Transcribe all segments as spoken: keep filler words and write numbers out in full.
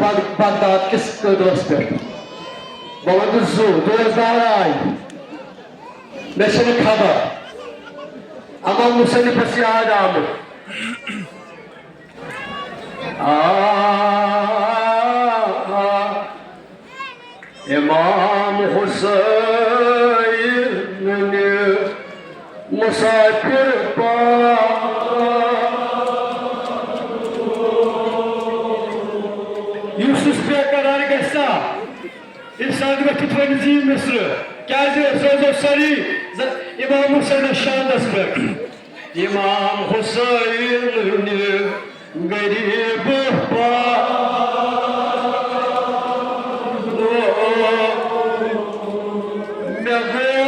بغ-، بغداد کِس قٲدلَس پٮ۪ٹھ۔ بہٕ وَنہٕ زٕ، دوستدار آے۔ مےٚ چھَنہٕ خبر۔ اَما مُصنِفَس یاد آمُت۔ آ، آ، امام حسین نے مسافر پا۔ یُس یُس بے قرار گژھِ سا، اِرشاد وٕچھِتھ ؤنۍ زِ یہِ مصرٕ۔ کیٛازِ أسۍ روزو سٲری ز-، امام حسینَس شانَس پٮ۪ٹھ۔ امام حسین نے غریب پا۔ مےٚ گوٚو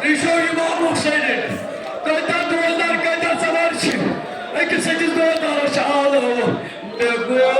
تُہۍ چھِو امام حسینٕکۍ۔ کۭتیٛاہ دوستدار، کۭتیٛاہ سوار چھِ؟ أکِس أکِس دوستدارَس چھِ آلہٕ۔ مےٚ گوٚو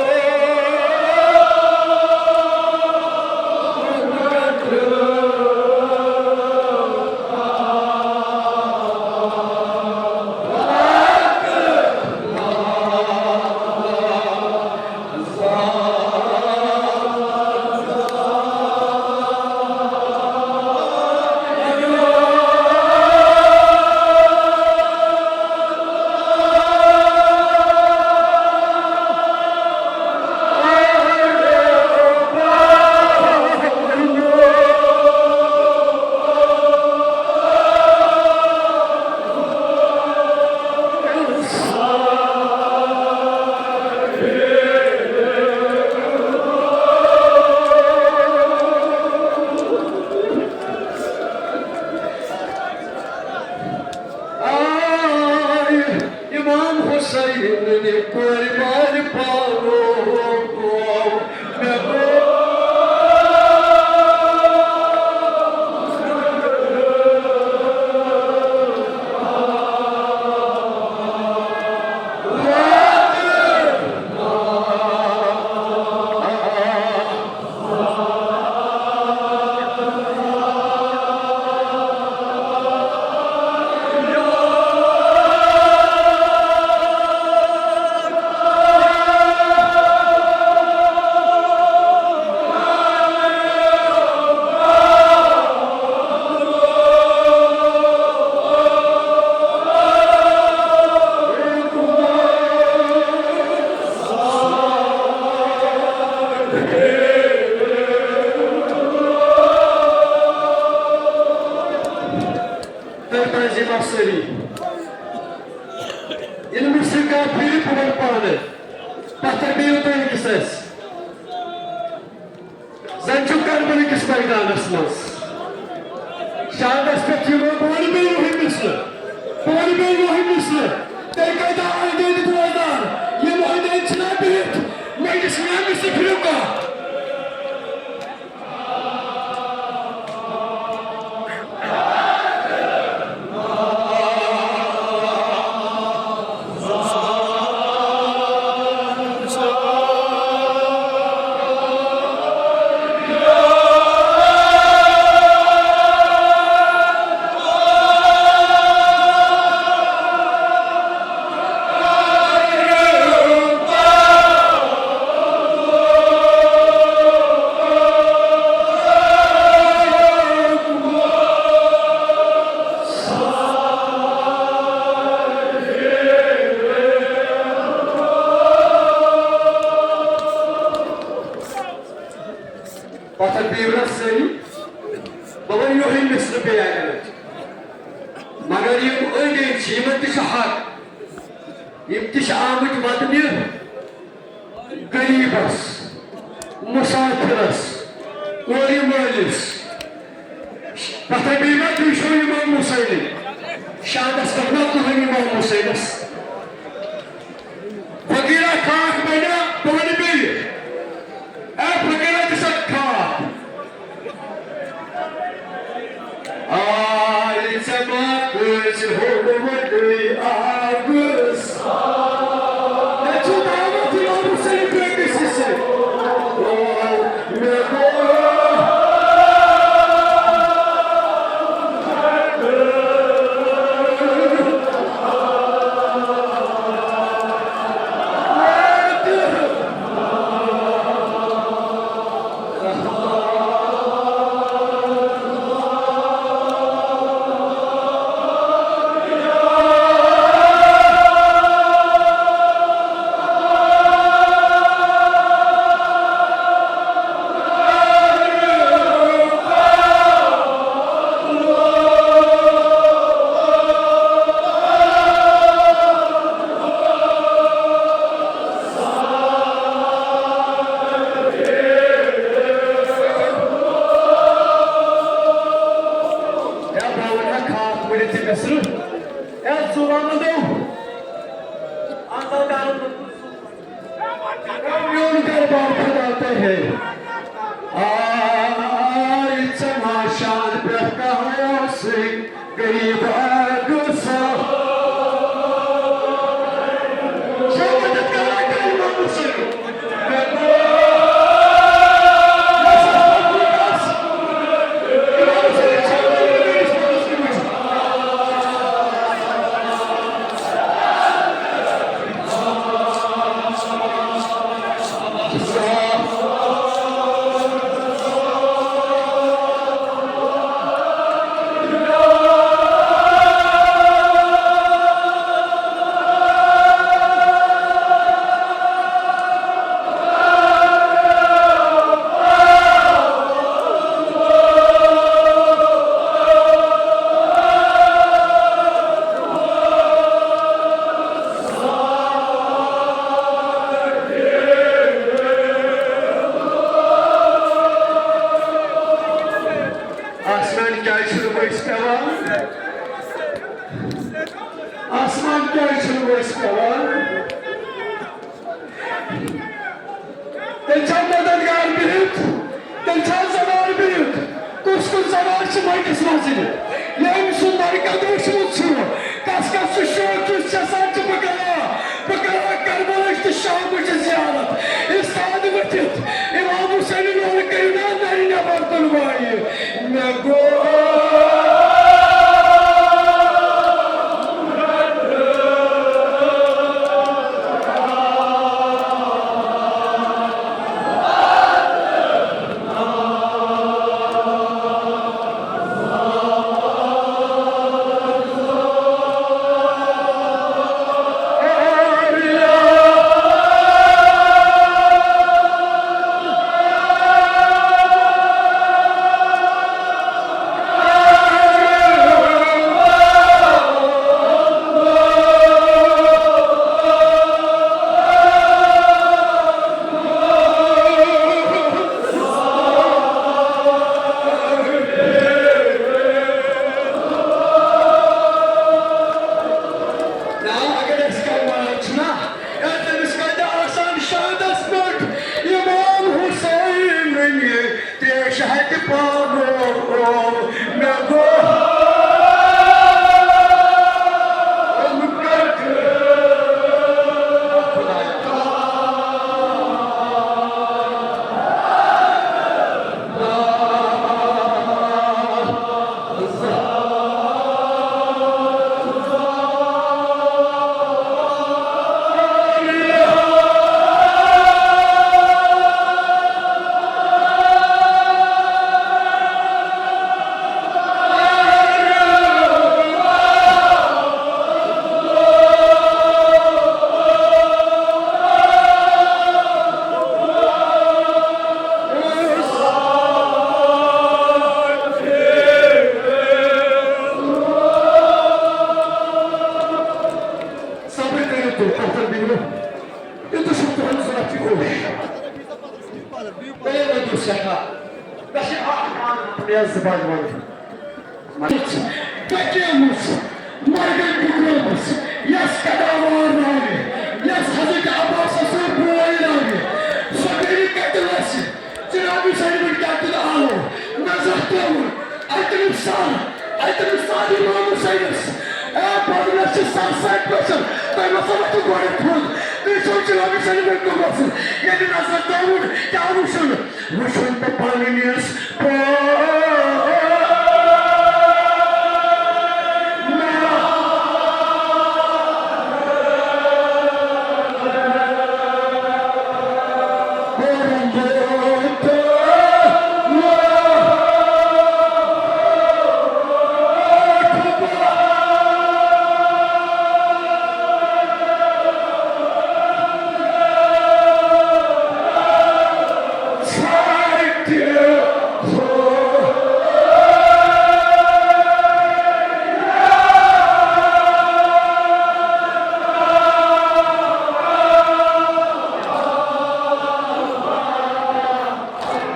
آے امام حسین نے کورِ مالہِ پاوو۔ تُہۍ پٔزۍ یِم سٲری۔ ییٚلہِ مےٚ سۭتۍ کانٛہہ پھِرِ، بہٕ وَنہٕ پانَے۔ پَتھَر بِہِو تُہۍ أکِس اَسہِ۔ زَن چھُ کربلہٕ کِس مٲدانَس منٛز۔ شہادَس پٮ۪ٹھ یِمو بہٕ وَنہٕ بیٚیہِ وُہِم مِصرٕ۔ بہٕ وَنہٕ بیٚیہِ وُہِم مِصرٕ۔ تُہۍ کۭتیٛاہ عٲیدٲدۍ بوزدار؟ یِم عٲیدٲدۍ چھِنہ بِہِتھ؟ مےٚ یُس مےٚ مِصرٕ پھِرِو کانٛہہ۔ یِم أنٛدۍ أنٛدۍ چھِ، یِمن تہِ چھُ حق۔ یِم تہِ چھِ آمٕتۍ وطنہِ غریٖبس، مُسافِرس، کورِ مٲلِس۔ پتھر بیٚیہِ ما تُہۍ چھِو اِمام حُسینٕکۍ؟ شاندس پٮ۪ٹھ ما کٕہٕنۍ اِمام حُسینس؟ فقیٖرا، خاک بنیا، بہٕ وَنہٕ بیٚیہِ۔ اے فقیٖرا، ژٕ چھَکھ خاک۔ آے ژےٚ ما کٲنٛسہِ ہُنٛد وَٹٕے آبہٕ سان؟ مےٚ چھُ دعوت یِوان حُسین بیٚکِس حِصہٕ۔ او، مےٚ گوٚو۔ یا بہٕ وَنہٕ ہا خاص پٲٹھۍ ژےٚ مِصرٕ۔ یا زُوانو، اَتھ آو کَرُن میون گھر بار خدا تہ ہے۔ آے ژےٚ ما شان پٮ۪ٹھ کانٛہہ اوسُے غریٖب اکھ سا۔ شوکت کران کلمہ مسلم۔ آسمان کیٛازِ چھُنہٕ وٲنٛسہِ پٮ۪وان؟ آسمان کیٛازِ چھُنہٕ وٲنٛسہِ پٮ۪وان؟ تیٚلہِ چھا مددگار بِہِتھ؟ تیٚلہِ چھا زنان بِہِتھ؟ کُس کُس زنان چھِ مٔٹِس منٛز یہِ؟ ییٚمۍ سُنٛد مرکز وٕچھمُت چھُ، کس کس چھُ شوق یُس چھِ آسان چھِ بہٕ کرٕ ہا، بہٕ کرٕ ہا کربلٕچ تہٕ شامٕچ زیارت۔ اِستاد ؤتھِتھ اِمام حُسینٕنۍ لولہٕ کٔرِو مےٚ نرِ نٮ۪بر تُلوایہِ۔ مےٚ گوٚو باجوان۔ بچیمٕژ، مرگن ٹُکرٲومٕژ، یس قداوار راوِ، یس حضرت عباس سُنٛد بوے راوِ، سۄ بیٚیہِ کتہِ وسہِ؟ جناب حسین بن کیابدل آلو، نظر ترٛووُن، اتہِ نہٕ سر، اتہِ نہٕ سر امام حسینس۔ اے بدلس چھِ سر سر پرٛژھان، تۄہہِ ما سا وۄتھِو گۄڈٕ تھوٚد؟ تُہۍ چھِو جناب حسین بن کُمس ییٚلہِ نظر ترٛووُن، کیٛاہ وُچھُن؟ وٕچھُن تہٕ پنٕنِس پا-،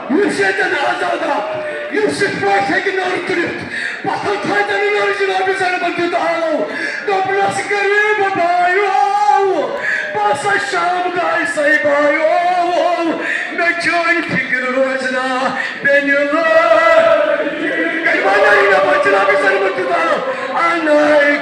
یُس ییٚتٮ۪ن آزاد آو، یُس یِتھ پٲٹھۍ ہیٚکہِ نٔر تُلِتھ، پتھر تھٲوتن نٔر جناب زینبن دیُت آلو۔ دوٚپنس، غریٖب بایو، بہٕ ہسا شام داے سَے بایو، مےٚ چٲنۍ فِکر روزِ نا بیٚنہِ لٲج۔ کٔرۍ وۄنۍ نٔرۍ مےٚ پتہٕ جناب زینبن دیُت آلو۔ اَنَے